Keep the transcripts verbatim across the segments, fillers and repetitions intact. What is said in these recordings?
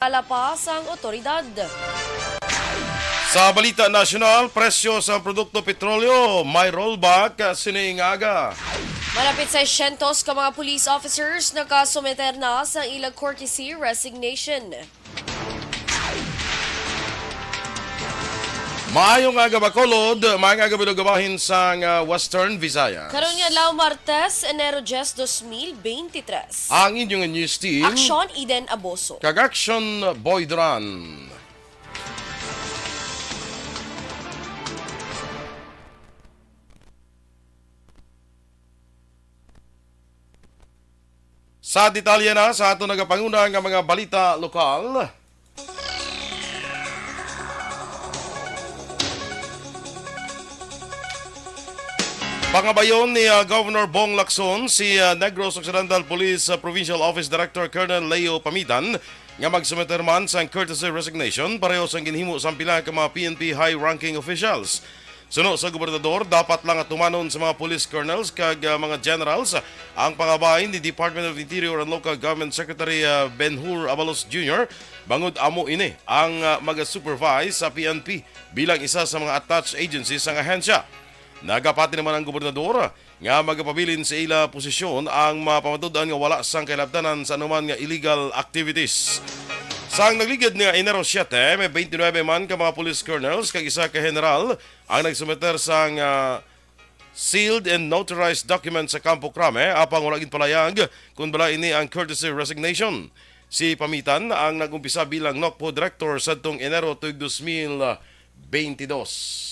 Ginpakilala pa sang otoridad. Sa balita nasyonal, presyo sa produkto petrolyo may rollback sining aga. Malapit sa syentos ka mga police officers nakasumiter na sa ilang courtesy resignation. Maayong aga, Bacolod. Maayong aga, bilog nga bahin sang, ah, Western Visayas. Karon nga adlaw, Martes, Enero diyes, dos mil beintitrés. Ang inyong news team. Aksyon, Eden Aboso. Kag Aksyon, Boy Duran. Sa detalye na sa aton nagapanguna nga mga balita lokal. Pangabayon ni, ah, Governor Bong Lacson si, ah, Negros Occidental Police, ah, Provincial Office Director Colonel Leo Pamitan nga magsumiter man sang courtesy resignation pareho sang ginhimo sang pila ka mga P N P high-ranking officials. Suno sa gobernador, dapat lang atumanon sa mga police colonels kag, ah, mga generals ang pangabay ni Department of Interior and Local Government Secretary, ah, Ben-Hur Abalos Junior, bangod amo ini ang, ah, maga-supervise sa P N P bilang isa sa mga attached agencies sang ahensya. Nagapati naman ang gobernador nga magapabilin sa ila posisyon ang mapamatud-an nga wala sang kahilabtanan sa anuman nga illegal activities. Sang nagligad nga Enero siete, may twenty-nine man ka mga police colonels kag isa ka general ang nagsumiter sang, ah, sealed and notarized documents sa Campo Crame, apang wala ginpalayag kon bala ini ang courtesy resignation. Si Pamitan ang nag-umpisa bilang NOCPO director sadtong Enero tuig dos mil beintidos.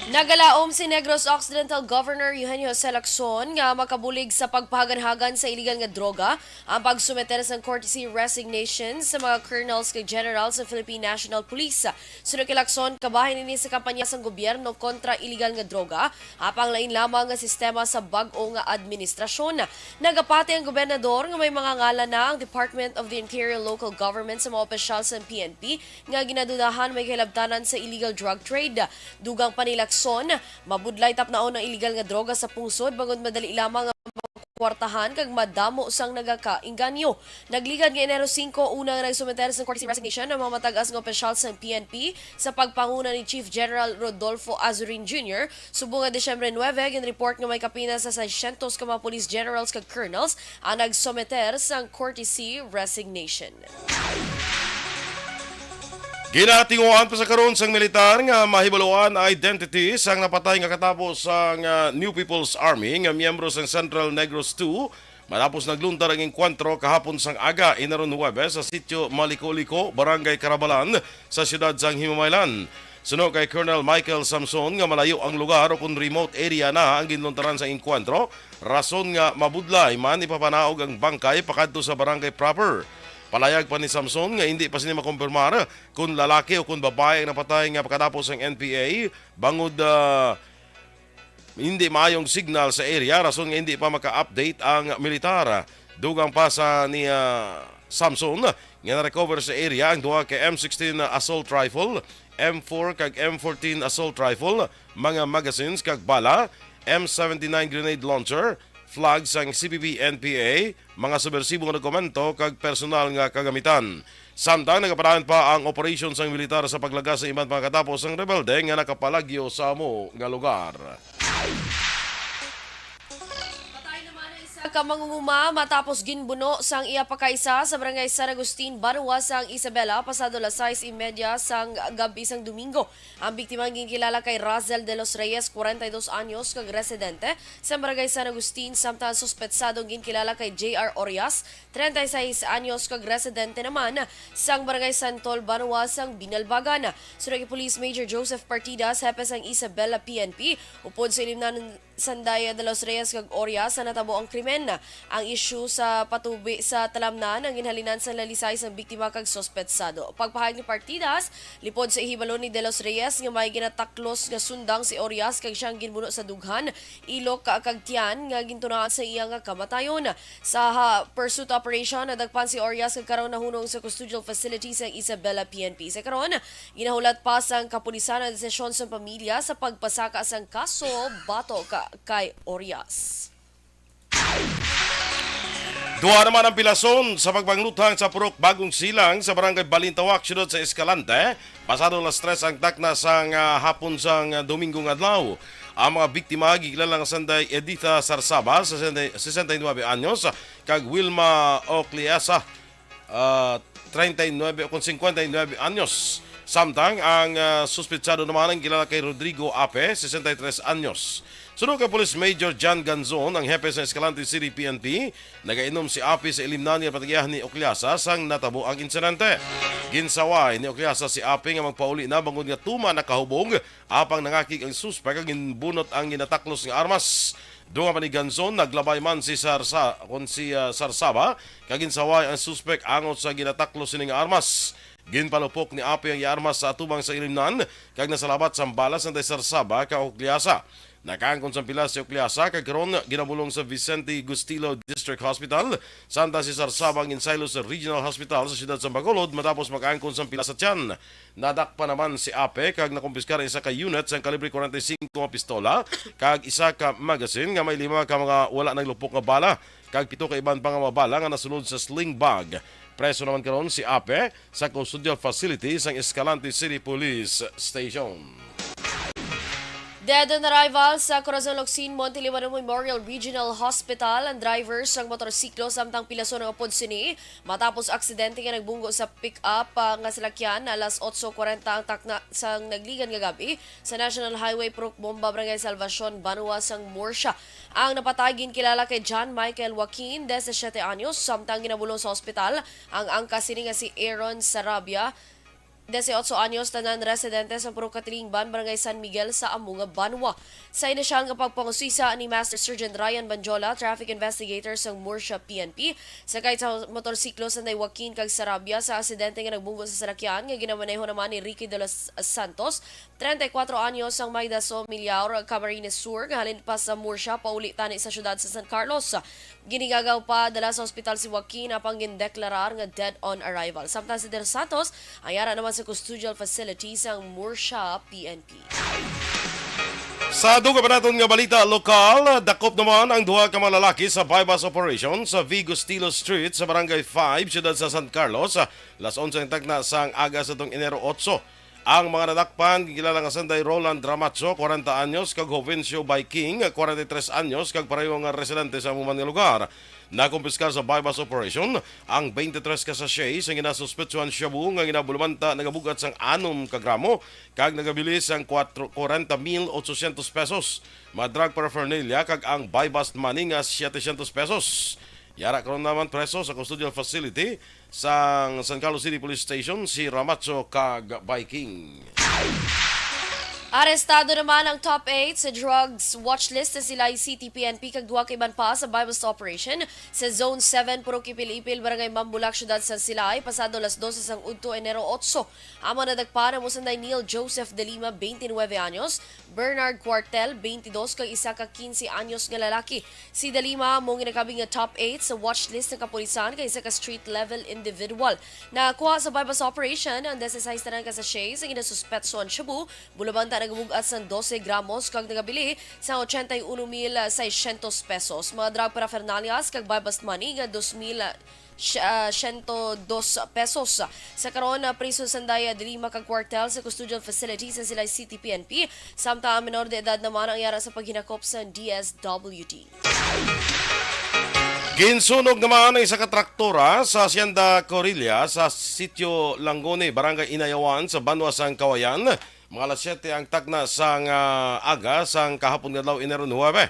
Nagalaom si Negros Occidental Governor Eugenio Jose Lacson nga makabulig sa pagpahaganhagan sa iligal nga droga ang pagsumiter sang courtesy resignation sa mga colonels kag generals sa Philippine National Police. Suno kay Lacson, kabahin ini sa kampanya sang gobyerno kontra iligal nga droga, apang lain lamang nga sistema sa bag-o nga administrasyon. Nagapati ang gobernador nga may mga ngalan na ang Department of the Interior Local Government sa mga opisyal sa P N P nga ginadudahan may kahilabtanan sa illegal drug trade. Dugang pa ni Lacson, mabudlay tapnaon ang iligal nga droga sa pungsod bangod madali lamang nga makwartahan kag madamo sang nagakainganyo. Nagligad nga Enero singko, una nga nagsumiter sang courtesy resignation ang mga matag-as nga opisyal sang P N P sa pagpanguna ni Chief General Rodolfo Azurin Junior. Subong nga Disyembre nuebe, ginreport nga may kapin sa seiscientos ka mga police generals kag colonels ang nagsumiter sang courtesy resignation. Ginatinguhaan pa sa karon sang militar nga mahibaluan ang identity sang napatay nga katapo sang, ah, New People's Army nga miyembro sang Central Negros two, matapos nagluntar ang engkwentro kahapon sang aga, Enero nuebe, sa sitio Maliko-Liko, Barangay Carabalan, sa siyudad sang Himamaylan. Suno kay Colonel Michael Samson nga malayo ang lugar o kon remote area na ang ginluntaran sa engkwentro, rason nga mabudlay man ipapanaog ang bangkay pakadto sa barangay proper. Palayag pa ni Samson nga hindi pa sini makumpirmar kon lalaki o kon babae ang napatay nga pakatapos ang N P A, bangod, ah, hindi maayong signal sa area, rason nga hindi pa maka-update ang militar. Dugang pa sa ni, ah, Samson nga na-recover sa area ang duha ka M sixteen assault rifle, M four kag M fourteen assault rifle, mga magazines kag bala, M seventy-nine grenade launcher, flag sang C P P N P A, mga subwersibo nga dokumento kag personal nga kagamitan. Samtang nagapadayon pa ang operasyon sang militar sa paglagas sa iban pa nga katapo sang rebelde nga nakapalagyo sa amo nga lugar. Patay naman ang isa ka mangunguma matapos ginbuno sang iya pakaisa sa Barangay San Agustin, Banwa sang Isabela, pasado las sais y media sang gab-i sang Domingo. Ang biktima ginkilala kay Razel de los Reyes, kwarenta y dos anyos, kag residente sa Barangay San Agustin, samtang ang suspetsadong ginkilala kay J R Orias, treinta y seis anyos, kag residente naman sang Barangay Santol, Banwa sang Binalbagan. Suno kay Police Major Joseph Partidas, hepe sang Isabela P N P, upod sa ilimnan sang Daya de los Reyes kag Orias sa natabo ang krimen. Ang isyu sa patubi sa talamnan ang ginhalinan sa lalisay sang biktima kag suspetsado. Pagpahayag ni Partidas, lipod sa ihibalo ni de los Reyes nga may ginataklos nga sundang si Orias kag siyang ginbuno sa dughan, ilok, kag tiyan nga gintunaan sa iya nga kamatayon. Sa ha-, pursuit operation, nadakpan si Orias kag karon nahunong sa custodial facility sa Isabela P N P. Sa karon, ginahulat pa sang kapulisan ang desisyon sang pamilya sa pagpasaka sang kaso batok kay Orias. Duha naman ang pilason sa pagpangluthang sa Purok Bagong Silang sa Barangay Balintawak, Siyudad sa Escalante. Pasado las tres ang takna sang, ah, hapon sang, ah, Domingo nga adlaw. Ang mga biktima gikilala nga sanday Editha Sarsaba, sesenta, sesenta y nuebe anyos, kag Wilma Ocliasa, ah, treinta y nueve o kon cincuenta y nueve anyos. Samtang ang, ah, suspetsado naman ang kilala kay Rodrigo Ape, sesenta y tres anyos. Suno kay Police Major John Ganzon, ang hepe sa Escalante City P N P, nagainom si Ape sa ilimnan nga patagiahan ni Ocliasa sang natabo ang insidente. Ginsaway ni Ocliasa si Ape nga magpauli na bangod nga tuman nakahubog, apang nangakig ang suspek kag ginbunot ang ginataklos nga armas. Dunga pa ni Ganzon, naglabay man si Sarsa, kon si, ah, Sarsaba, kag ginsaway ang suspek angot sa ginataklos sini nga armas. Ginpalupok ni Ape ang iya armas sa atubang sa ilimnan kag nasalabat sang bala sanday Sarsaba kag Ocliasa. Nakaangkon sang pilas si Ocliasa kag karon ginabulong sa Vicente Gustilo District Hospital, samtang si Sarsaba ang ginsaylo sa Regional Hospital sa siyudad sa Bacolod matapos makaangkon sang pilas sa tiyan. Nadakpan naman si Ape kag nakumpiskar ang isa ka unit sang kalibre forty-five nga pistola kag isa ka magazine nga may lima ka mga wala naglupok nga bala kag pito ka iban pa nga mga bala nga nasulod sa sling bag. Preso naman karon si Ape sa custodial facility sang Escalante City Police Station. Dead on arrival sa Corazon Locsin, Monte Libano Memorial Regional Hospital ang driver sang motorsiklo, samtang pilason ang upod sini matapos aksidente nga nagbunggo sa pick-up, ah, nga salakyan alas otso kwarenta ang takna sang nagligan nga gab-i sa National Highway Purok Bomba, Barangay Salvacion, Banwa sang Murcia. Ang napatay ginkilala kay John Michael Joaquin, disisiete anyos, samtang ginabulong sa ospital ang angkas sini nga si Aaron Sarabia, dieciocho anyos, tanan residente sa Purok Katilingban, Barangay San Miguel sa amo nga banwa. Sa inisyal nga pagpangusisa ni Master Sergeant Ryan Banjola, traffic investigator sang Murcia P N P, sakay sa motorsiklo sanday Joaquin kag Sarabia sa aksidente nga nagbunggo sa salakyan nga ginamaneho naman ni Ricky de los Santos, treinta y cuatro anyos, sang may Daso Millaur, Camarines Sur, nga halin pa sa Murcia pauli tani sa siyudad sa San Carlos. Ginhigagaw pa dala sa ospital si Joaquin, apang gindeklarar nga dead on arrival. Samtang si De Los Santos ang yara naman sa custodial facility sang Murcia P N P. Sa dugang pa naton nga balita lokal, dakop naman ang duha ka mga lalaki sa buy-bust operation sa Vigo Stilo Street sa Barangay five, siyudad sa San Carlos, las onse ang takna sang aga sa tong Enero otso. Ang mga nadakpan, ginkilala nga sanday Roland Ramacho, kwarenta anyos, kag Jovencio Baiking, kwarenta y tres anyos, kag pareho nga residente sa amo man nga lugar. Nakumpiskar sa buy-bust operation ang twenty-three ka sachet sa ginasuspetsuhan shabu nga ginabulumanta nagabugat sang anom ka gramo kag nagabili sang kwatro, kwarenta mil otsosyentos pesos, mga drug paraphernalia, kag ang buy-bust money nga setecientos pesos. Yara karon naman preso sa custodial facility sang San Carlos City Police Station si Ramacho kag Baiking. Arestado naman ang top eight sa drugs watchlist sa Silay City P N P kag duha ka iban pa sa buy-bust operation sa Zone seven, Purok Ipil-Ipil, Barangay Mambulak, Siyudad sa Silay, pasado las dose sang udto, Enero otso. Amo nadakpan ang musanday Neil Joseph de Lima, twenty-nine anyos, Bernard Cuartel, twenty-dos, kag isa ka quince anyos nga lalaki. Si De Lima amo ginakabig nga top eight sa watch list sang kapulisan kay isa ka street-level individual. Nakuha sa buy-bust operation ang dieciséis tanan ka sachet sa ginasuspetso ang shabu, bulabanta nagabug-at sang dose gramos kag nagabili sa ochenta y uno mil seiscientos pesos, mga drug paraphernalias kag buy-bust money nga dos mil sh-, ah, siyento dos pesos. Sa karon, ah, priso sanday, ah, De Lima kag Cuartel sa custodial facility sa Silay City P N P, samtang ang menor de edad naman ang yara sa paghinakop sa D S W D. Ginsunog naman ang isa ka traktora sa Hacienda Corilla sa Sitio Langone, Barangay Inayawan, sa banwa sang Kawayan. Mga alas siyete ang takna sang, ah, aga sang kahapon nga adlaw, Enero nuebe.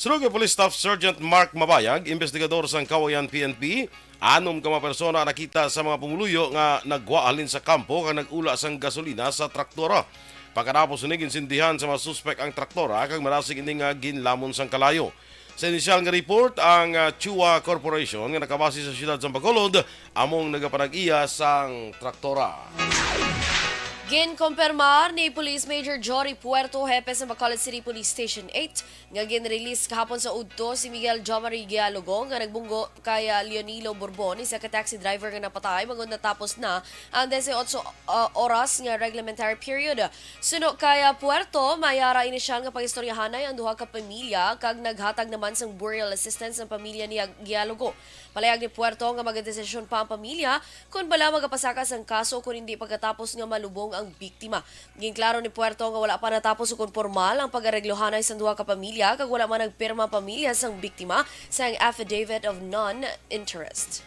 Suno kay Police Staff Sergeant Mark Mabayag, investigador sang Kawayan P N P, anom ka mga persona nakita sa mga pumuluyo nga nagwa halin sa kampo kag nag-ula sang gasolina sa traktora. Pagkatapos sini, ginsindihan sa mga suspek ang traktora kag marasig ini nga ginlamon sang kalayo. Sa inisyal nga report, ang, ah, Chua Corporation nga nakabase sa siyudad sa Bacolod among nagapanag-iya sang traktora. Ginkumpirmar ni Police Major Jory Puerto, hepe sa Bacolod City Police Station eight, nga ginrelease kahapon sa udto si Miguel Jomari Gialogo nga nagbunggo kay, ah, Leonilo Borbon, isa ka taxi driver nga napatay bangod natapos na ang dieciocho, ah, oras nga reglementary period. Suno kay, ah, Puerto, may ara inisyal nga pangistoryahanay ang duha ka pamilya kag naghatag naman sang burial assistance ang pamilya ni Gialogo. Palayag ni Puerto nga magadesisyon pa ang pamilya kon bala magapasaka sang kaso kon hindi pagkatapos nga malubong ang biktima. Ginklaro ni Puerto nga wala pa natapos ukon pormal ang pag-areglohanay sang duha ka pamilya kag wala man nagpirma ang pamilya sang biktima sang affidavit of non-interest.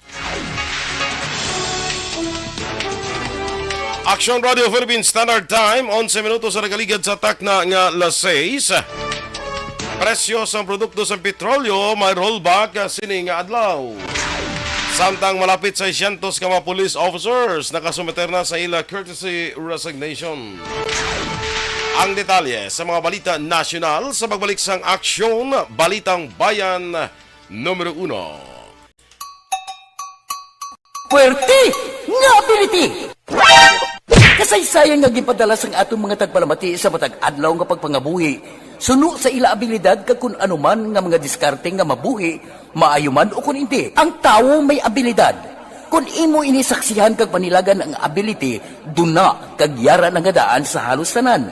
Action Radio Philippine Standard Time, onse minutos sa nagaligad sa takna nga las seis. Presyo sang produkto sang petrolyo may rollback sini nga adlaw. Samtang malapit seiscientos ka mga police officers nakasumiter na sa ila courtesy resignation. Ang detalye sa mga balita nasyonal sa pagbalik sang Aksyon Balitang Bayan numero uno. Puwerte nga ability! Kasaysayan nga ginpadala sang aton mga tagpalamati sa matag adlaw nga pagpangabuhi, suno sa ila abilidad kag kun ano man nga mga diskarte nga mabuhi, maayo man o kun indi. Ang tawo may abilidad. Kun imo ini saksihan kag panilagan ang ability, duna kag yara na nga daan sa halos tanan.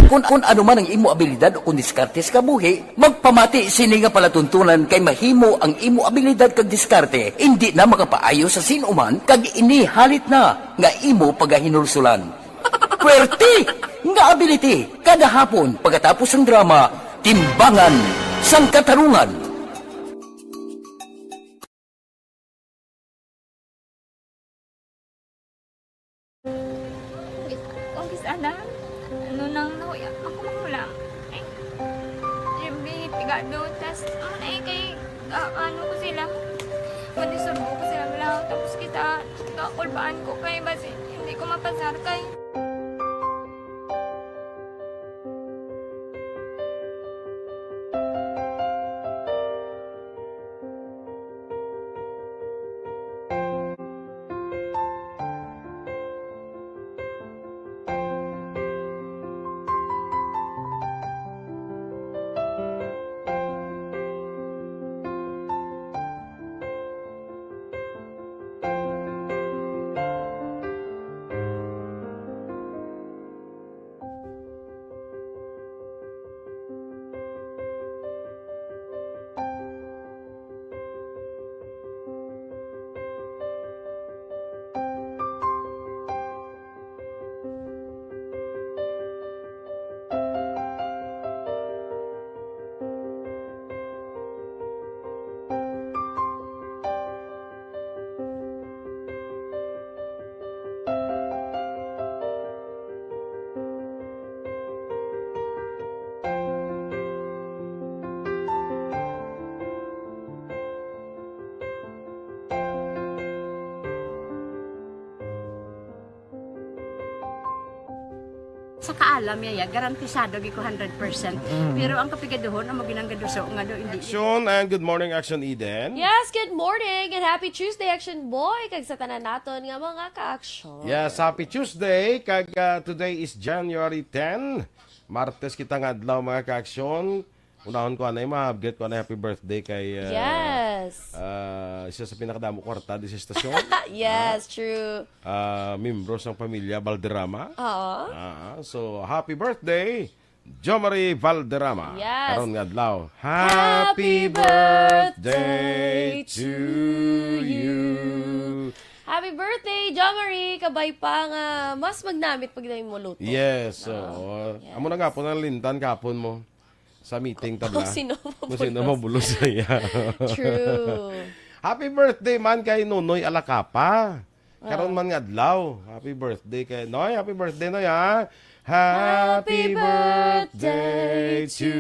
Kun, kun ano man ang imo abilidad o kun diskarte sa kabuhi, magpamati sini nga palatuntunan kay mahimo ang imo abilidad kag diskarte indi na makapaayo sa sin-o man kag ini halit na nga imo pagahinulsulan. Puwerte nga ability kada hapon pagkatapos sang drama, Timbangan sang Katarungan. Kung kis ana, ano nang nahuya, ako magulang. Ay, Jimmy, pigado, tas, ano na eh, kay, ah, ano ko sila, madisurbo ko sila lang, tapos kita, kakulbaan ko kay, basi, hindi ko mapasar kay. Sa kaalam niya, ya, garantisado gyud ko hundred percent. Mm. Pero ang kapigaduhon, amo ginang gaduso nga do, hindi. Action and good morning, Action Eden. Yes, good morning and happy Tuesday, Action Boy, kag sa tanan naton nga mga ka-action. Yes, happy Tuesday, kag, ah, today is January ten. Martes kita nga adlaw, mga ka-action. Unahon ko anay, ma-update ko anay happy birthday kay, ah, Yes. ah, isa sa pinakadamo kwarta di sa estasyon. Yes, true. Ah, membro sang pamilya Valderrama. Oo. Ah, so, happy birthday, Jo Marie Valderrama. Yes. Karon nga adlaw. Happy Happy birthday birthday to to you. you. Happy birthday, Jo Marie! Kabay pa nga mas magnamit pag dahil mo luto. Yes, No? oo. Yes. Amo na nga po, nalintan kapon mo. Sa meeting, tabla. Kung sino Kung sino mabulos. mabulos, yeah. True. Happy birthday man kay Nonoy Alacapa. Karon Ah. man nga adlaw. Happy birthday kay Noy. Happy birthday, Noy, ha? Happy Happy birthday birthday to to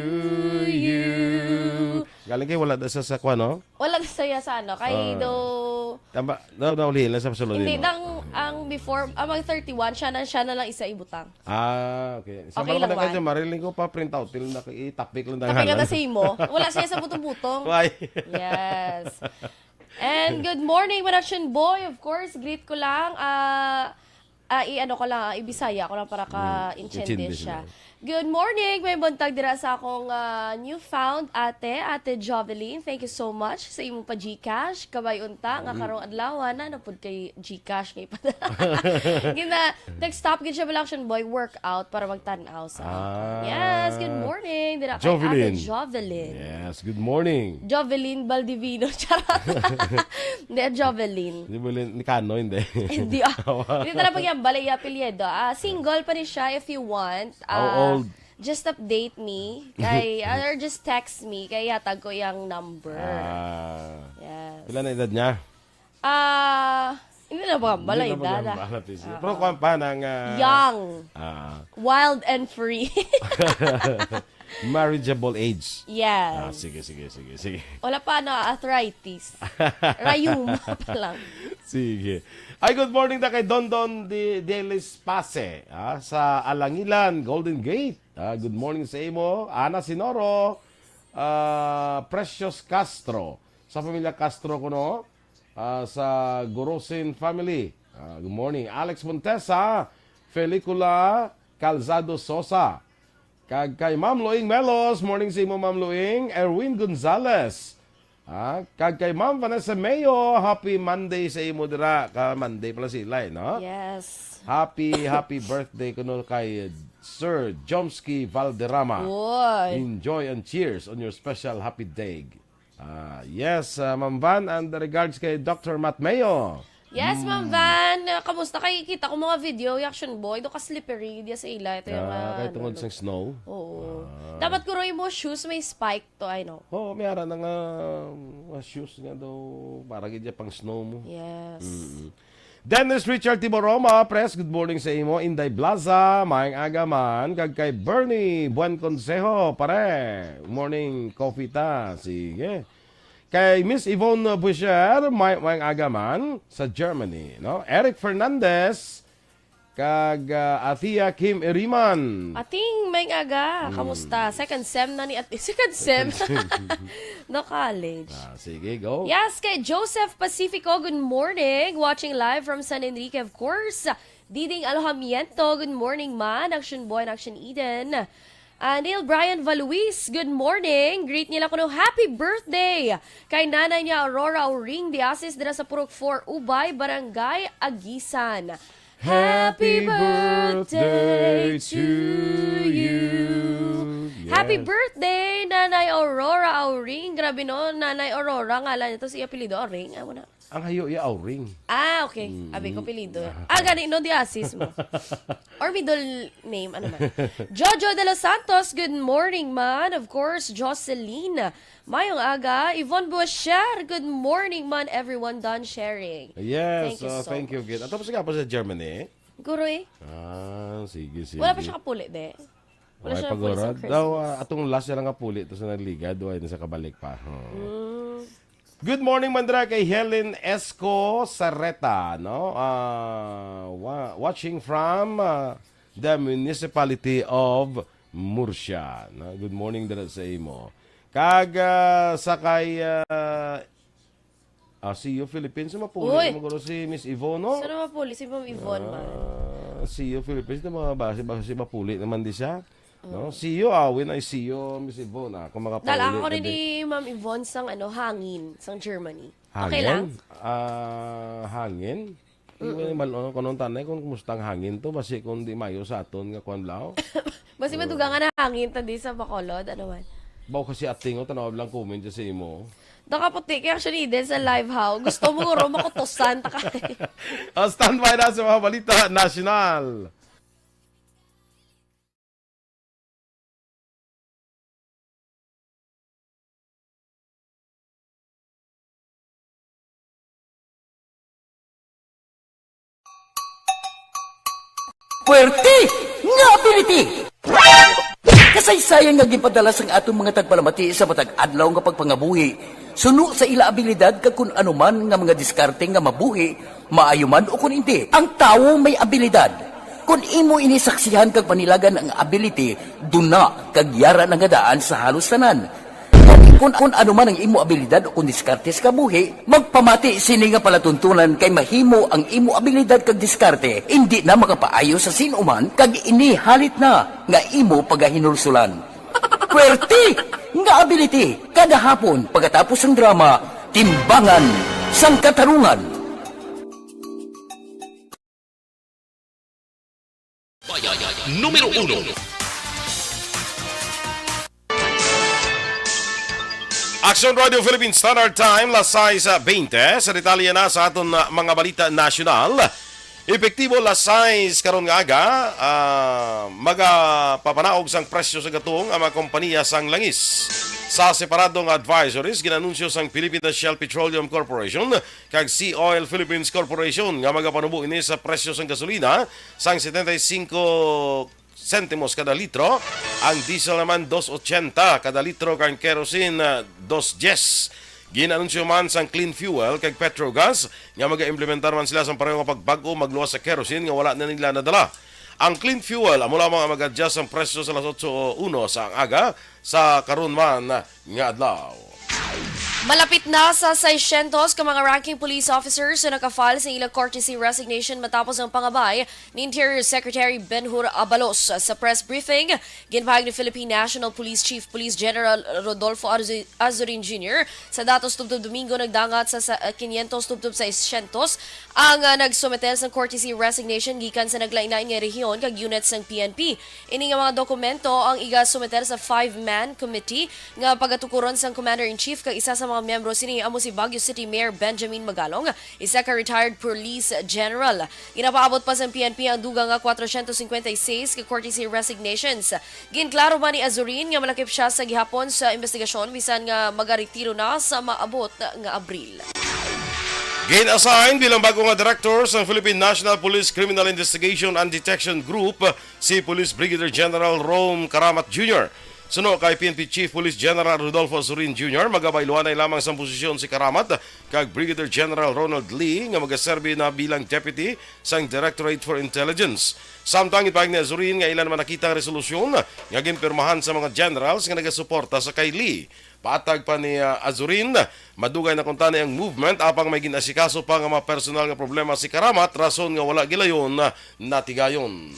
you. you. Galing kay wala da sa, sa kwan, no? Wala na saya sa ano, kay Ah. do Tama, no, naulihin lang sa sulod Hindi, mo. dang, ang before, ang mga thirty-one, siya na, siya na lang isa ibutang. Ah, okay. Sa Okay mga lang, kanang Juan. Mariling ko pa, print out, til na, itapik lang Tapi nga dangalan. na sa imo, wala siya sa butong-butong. Why? Yes. And good morning, Manaction Boy. Of course, greet ko lang. Ah, ah, i-ano ko lang, ah, i-Bisaya ko lang para Mm, ka-intindi intindi siya. sila. Good morning! May buntag dira sa akong, ah, newfound ate, Ate Jovelyn. Thank you so much sa imong pa-GCash. Kabay unta nga Mm. karong adlaw na napud kay GCash kay pa. Gina, nag-stop gid siya, wala, action boy, workout para magtan-aw sa Ah. Yes, good morning. Dira kay Ate Jovelyn. Jovelyn. Yes, good morning. Jovelyn Baldivino. Charot. Hindi, Jovelyn. Jovelyn, ni Kano, hindi. Hindi, ah. Hindi talaga yung balay apelyido. Ah, single pa ni siya if you want. How Ah, old? Just update me. Kay, ah, or just text me. Kay yatag ko yung number. Ah. Yes. Pila na edad niya? Ah, hindi na ba? Hindi Balay na ba dada. Yan? Balay, busy. Ah. Pero kuwan pa nang, ah, Young. Ah. Wild and free. Marriageable age. Yes. Ah, sige, sige, sige, sige. Wala pa na arthritis. Rayuma pa lang. Sige. Ay, good morning na kay Dondon de, de Lespase, ah, sa Alangilan, Golden Gate. Ah, good morning sa imo. Ana Sinoro, ah, Precious Castro. Sa pamilya Castro kuno, ah, sa Gurosin family. Ah, good morning. Alex Montesa, Felicula Calzado Sosa. Kag kay Ma'am Loing Melos, morning sa imo, Ma'am Loing. Erwin Gonzales. Ah, kag kay Ma'am Vanessa Mayo, happy Monday sa imo dira. Ka Monday pala sila, eh, no? Yes. Happy, happy birthday kuno kay Sir Jomski Valderrama. Uy. Enjoy and cheers on your special happy day. Ah, yes, ah, Ma'am Van, and regards kay Doctor Matt Mayo. Yes, Ma'am Hmm. Van. Ah, kamusta? Kay kita ko mga video, yung action boy, do ka slippery, diya sa ila. Ito yung, Ah, ah, kay ano, tungod no? Sa snow? Oo. Ah. Dapat ko rin mo shoes, may spike to, I know. Oo, may ara na nga, mga shoes nga daw, para gid dyan pang snow mo. Yes. Mm-mm. Dennis Richard Tiboroma, Pres, good morning sa imo. Inday Blaza, maayong aga man. Kag kay Bernie, buen consejo, pare. Morning, coffee ta. Sige. Kay Miss Yvonne Boucher, may, maayong aga man sa Germany, no? Eric Fernandez, kag, ah, Athea Kim Iriman. Ating maayong aga, Hmm. kamusta? Second sem na ni Ate, second sem. Second sem. No college. Ah, sige, go. Yes, kay Joseph Pacifico, good morning. Watching live from San Enrique, of course. Diding Alojamiento, good morning, man. Action Boy and Action Eden. Ah, Neil Brian Valuis, good morning. Greet nila kuno, "Happy birthday!" Kay nanay niya, Aurora Auring de Asis, dira sa Purok four, Ubay, Barangay Agisan. Happy Happy birthday birthday to to you. you. Happy Yes. birthday, Nanay Aurora Auring. Grabe, no? Nanay Aurora, ngalan nito si apelyido Auring. Amo na. Ang hayo iya Auring. Ah, okay. Mm. Abi ko apelyido. Ah. Ah, gani, no, de Asis mo. Or middle name, ano man. Jojo de los Santos, good morning, man. Of course, Jocelyn. Mayong aga. Yvonne Buasher, good morning, man, everyone. Done sharing. Yes, Thank you uh, so thank you, much. Gid. Ato pa siya po sa Germany? Guro eh. Ah, sige, sige. Wala pa siya kapuli, de. Wala Wala siya pa kapuli sa guro. Christmas. Daw, ah, atong last siya lang kapuli, tapos na nagligad, wala na sa kabalik pa. Hmm. Mm. Good morning, Mandra, kay Helen Esco Sareta, no? Ah, wa-, watching from, ah, the municipality of Murcia, no? Good morning dira sa imo. Kag, ah, sa kay, ah, ah, C U Philippines, mapuli Uy! mo guro si Miss Yvonne, no? Sino mapuli? Si Ma'am Yvonne man. Ah, C U Philippines, na mga basi, basi mapuli naman di siya. No? Mm. See you, ah, when I see you, Miss Yvonne, ah, kung makapaulit Dala ako na rin di. ni Ma'am Yvonne sang, ano, hangin, sang Germany. Okay Hangin? lang? Ah, hangin? Mm-mm. Iwan yung mal-, ano, kung anong tanay, kung kumusta ang hangin to, basi kung di mayo sa aton nga kwan lao. Basi Oo. madugang nga na hangin to di sa Bacolod, ano man. Baw kasi ating, oh, tanaw lang comment dyan sa imo. Nakaputi kaya actually din sa live, how? Gusto mo guro makutusan, ta ka. Ah, standby na sa mga balita nasyonal. Puwerte nga ability! Kasaysayan nga ginpadala sang aton mga tagpalamati sa matag adlaw nga pagpangabuhi, suno sa ila abilidad kag kun ano man nga mga diskarte nga mabuhi, maayo man o kun indi. Ang tawo may abilidad. Kun imo ini saksihan kag panilagan ang ability, duna kag yara na nga daan sa halos tanan. Kon, kon ano man ang imo abilidad o kon diskarte sa kabuhi, magpamati sini nga palatuntunan, kay mahimo ang imo abilidad kag diskarte indi na makapaayo sa sin-o man, kag ini halit na nga imo pagahinulsulan. Pwerte nga ability, kada hapon pagkatapos sang drama, Timbangan sang Katarungan. Numero uno. Action Radio Philippine Standard Time, las sais bente. Sa detalye na sa aton, ah, mga balita nasyonal. Epektibo las sais karon nga aga, ah, magapapanaog sang presyo sa gatong ang mga kompanya sang langis. Sa separado nga advisories, ginanunsyo sang Philippine Shell Petroleum Corporation kag Sea Oil Philippines Corporation nga magapanubo ini sa presyo sang gasolina sang setenta y cinco sentimos kada litro, ang diesel naman dos ochenta kada litro, kag kerosene, ah, dos dyes. Gin-anunsyo man sang Clean Fuel kag Petrogas nga mag-implementar man sila sang pareho nga pagbag-o magluwas sa kerosene nga wala na nila nadala. Ang Clean Fuel amo lamang ang mag-adjust sang presyo sa alas otso uno sa aga sa karon man nga adlaw. Malapit na sa seiscientos ka mga ranking police officers ang naka-file sa ilang courtesy resignation matapos ang pangabay ni Interior Secretary Ben-Hur Abalos. Sa press briefing, ginpahayag ni Philippine National Police Chief Police General Rodolfo Arzu-, Azurin Junior, sa datos tubtob Domingo nagdangat sa, sa, ah, quinientos tubtob seiscientos ang, ah, nagsumeter sang courtesy resignation gikan sa naglain-lain nga rehiyon kag unit sang P N P. Ini nga mga dokumento ang igasumeter sa five-man committee nga pagatukuron sang Commander-in-Chief kag isa sa mga miyembro sini amo si Baguio City Mayor Benjamin Magalong, isa ka retired police general. Ginapaabot pa sang P N P ang dugang nga cuatrocientos cincuenta y seis ka courtesy resignations. Ginklaro man ni Azurin nga malakip sia sa gihapon sa investigasyon bisan nga magaretiro na sa maabot nga Abril. Gin-assign bilang bag-o nga director sang Philippine National Police Criminal Investigation and Detection Group si Police Brigadier General Rom Karamat Junior. Suno kay P N P Chief Police General Rodolfo Azurin Junior, magabayluanay lamang sang posisyon si Karamat kag Brigadier General Ronald Lee nga magaserbi na bilang Deputy sang Directorate for Intelligence. Samtang ipahayag ni Azurin nga ila naman nakita ang resolusyon nga ginpirmahan sa mga generals nga nagasuporta sa kay Lee. Patag pa ni, ah, Azurin, madugay na kuntani ang movement apang may gin-asikaso pa nga mga personal nga problema si Karamat, rason nga wala gilayon natigayon.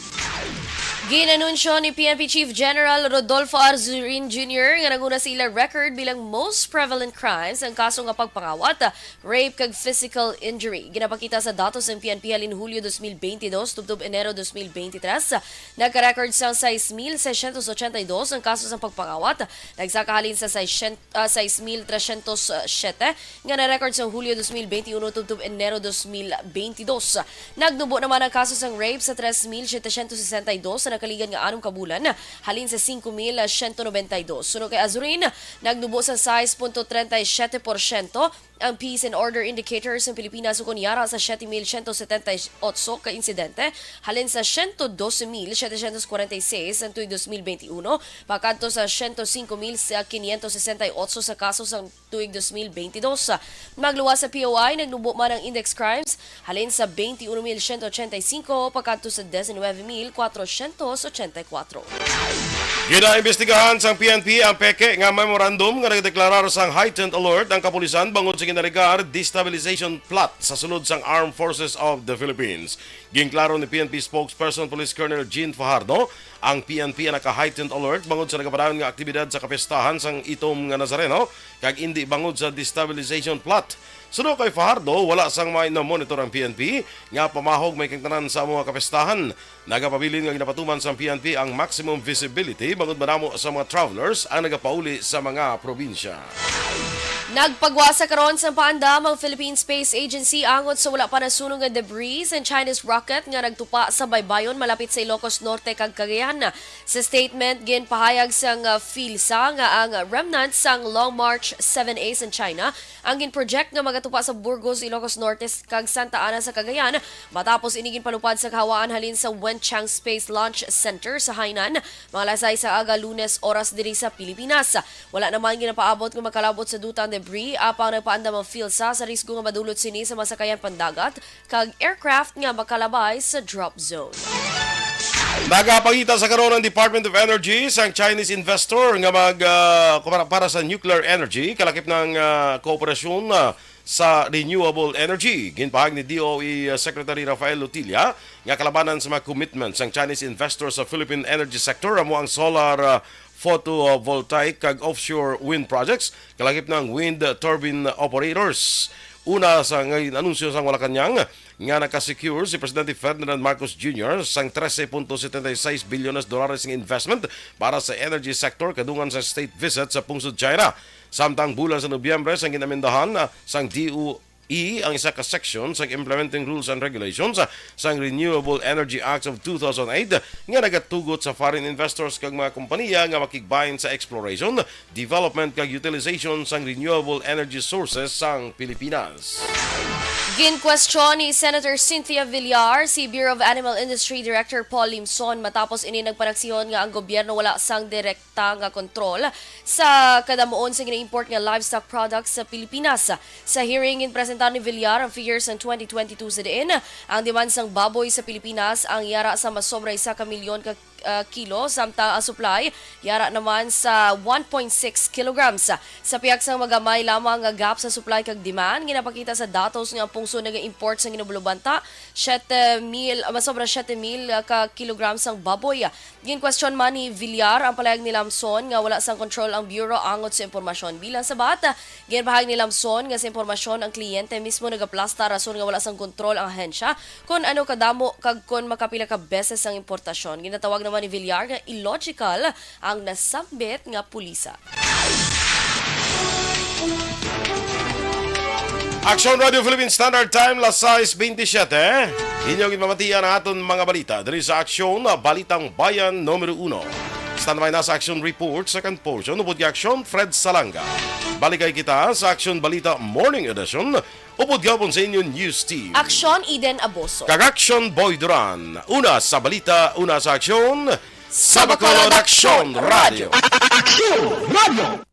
Ginanunsyo ni P N P Chief General Rodolfo Arzurin Junior nga nanguna sa ila record bilang most prevalent crimes ang kaso nga pagpangawat, rape kag physical injury. Ginapakita sa datos sang P N P halin Hulyo dos mil bente dos tubtob Enero dos mil bente tres, nagka-record sang sais mil seiscientos ochenta y dos ang kaso sang pagpangawat, nagsaka halin sa sais, ah, sais mil trescientos siete nga na-record sa Hulyo dos mil bente uno tubtob Enero dos mil bente dos. Nagnubo naman ang kaso sang rape sa tres mil setecientos sesenta y dos sa nakaligad nga anom ka bulan, halin sa singko mil siyento nobenta y dos. Suno kay Azurin, nagnubo sa sais punto treinta y siete porsyento ang peace and order indicators sa Pilipinas, ukon yara sa siyete mil siyento setenta y otso ka insidente, halin sa siyento dose mil setecientos kwarenta y seis ang tuig dos mil bente uno, pakadto sa siyento singko mil quinientos sesenta y otso sa kaso sa tuig dos mil bente dos. Magluwas sa P O I, nagnubo man ang index crimes, halin sa bente uno mil siyento ochenta y singko pakadto sa diecinuebe mil kwatrocientos ochenta y kuwatro. Ginaimbestigahan sang P N P ang peke nga memorandum nga nagdeklarar sang heightened alert ang kapulisan bangod sa ginalegar destabilization plot sa sulod sang Armed Forces of the Philippines. Ginklaro ni P N P spokesperson Police Colonel Jean Fajardo, ang P N P ang naka-heightened alert bangod sa nagapadayon nga aktibidad sa kapistahan sang Itom nga Nazareno kag indi bangod sa destabilization plot. Suno kay Fajardo, wala sang may na-monitor ang P N P nga pamahog may kangtanan sa amo nga kapistahan. Nagapabilin nga ginapatuman sang P N P ang maximum visibility bangod madamo sa mga travelers ang nagapauli sa mga probinsya. Nagpagwasa karon sang paandam ang Philippine Space Agency angot sa wala pa nasunog nga debris sang Chinese rocket nga nagtupa sa baybayon malapit sa Ilocos Norte kag Cagayan. Sa statement, ginpahayag sang, ah, PhilSA nga ang remnants sang Long March seven A sang China ang ginproject nga magatupa sa Burgos, Ilocos Norte, kag Santa Ana sa Cagayan, matapos ini ginpalupad sa kahawaan halin sa Wenchang Space Launch Center sa Hainan, mga alas sais sa aga Lunes, oras diri sa Pilipinas. Wala naman ginapaabot nga makalabot sa duta ang debris, apang nagpaandam ang PhilSA sa risgo nga madulot sini sa masakayan pandagat kag aircraft nga makalabay sa drop zone. Nagapangita sa karon ang Department of Energy sang Chinese investor nga mag, ah, para, para sa nuclear energy, kalakip ng, ah, kooperasyon, ah, sa renewable energy. Ginpahayag ni D O E Secretary Rafael Lotilla nga kalabanan sa mga commitment sang Chinese investor sa Philippine energy sector amo ang solar, ah, photovoltaic kag offshore wind projects, kalakip ng wind turbine operators. Una sa nga anunsyo sang Malacañang nga nakasecure si Presidente Ferdinand Marcos Junior sang trese punto setenta y seis bilyones dolares nga investment para sa energy sector kadungan sa state visit sa pungsod China. Samtang bulan sa Nobyembre sang ginamendahan, ah, sang D O E ang isa ka section sang Implementing Rules and Regulations, ah, sang Renewable Energy Act of two thousand eight nga nagatugot sa foreign investors kag mga kompanya nga makigbahin sa exploration, development kag utilization sang renewable energy sources sang Pilipinas. Ginkwestiyon ni Senator Cynthia Villar si Bureau of Animal Industry Director Paul Limson matapos ini nagpanagsihon nga ang gobyerno wala sang direkta nga kontrol sa kadamuon sa gina-import nga livestock products sa Pilipinas. Sa hearing, ginpresentar ni Villar ang figures sang twenty twenty-two sa diin ang demand sang baboy sa Pilipinas ang yara sa masobra isa ka milyon ka ah, kilo, samtang ang supply yara naman sa one point six kilograms. Sa pihak sang magamay lamang nga gap sa supply kag demand, ginapakita sa datos nga ang pungsod nag-import sang ginabulubanta siyete mil, masobra siyete mil ka kilogram sang baboy. Ginkwestiyon man ni Villar ang palayag ni Lamson nga wala sang control ang Bureau angot sa impormasyon. Bilang sabat, ginpahayag ni Lamson nga sa impormasyon ang kliyente mismo nagaplasta rason nga wala sang kontrol ang ahensya kon ano kadamo kag kon makapila ka beses ang importasyon. Ginatawag naman ni Villar nga illogical ang nasambit nga pulisa. Aksyon Radio Philippine Standard Time, las sais bentisiete. Inyo ginpamatian ang aton mga balita diri sa Aksyon, Balitang Bayan numero uno. Standby na sa Aksyon Report, second portion, upod kay Aksyon Fred Salanga. Balikay kita sa Aksyon Balita Morning Edition, upod gihapon sa inyo news team. Aksyon Eden Aboso. Kag Aksyon Boy Duran. Una sa balita, una sa aksyon, sa Bacolod Aksyon Radio. Aksyon Radio!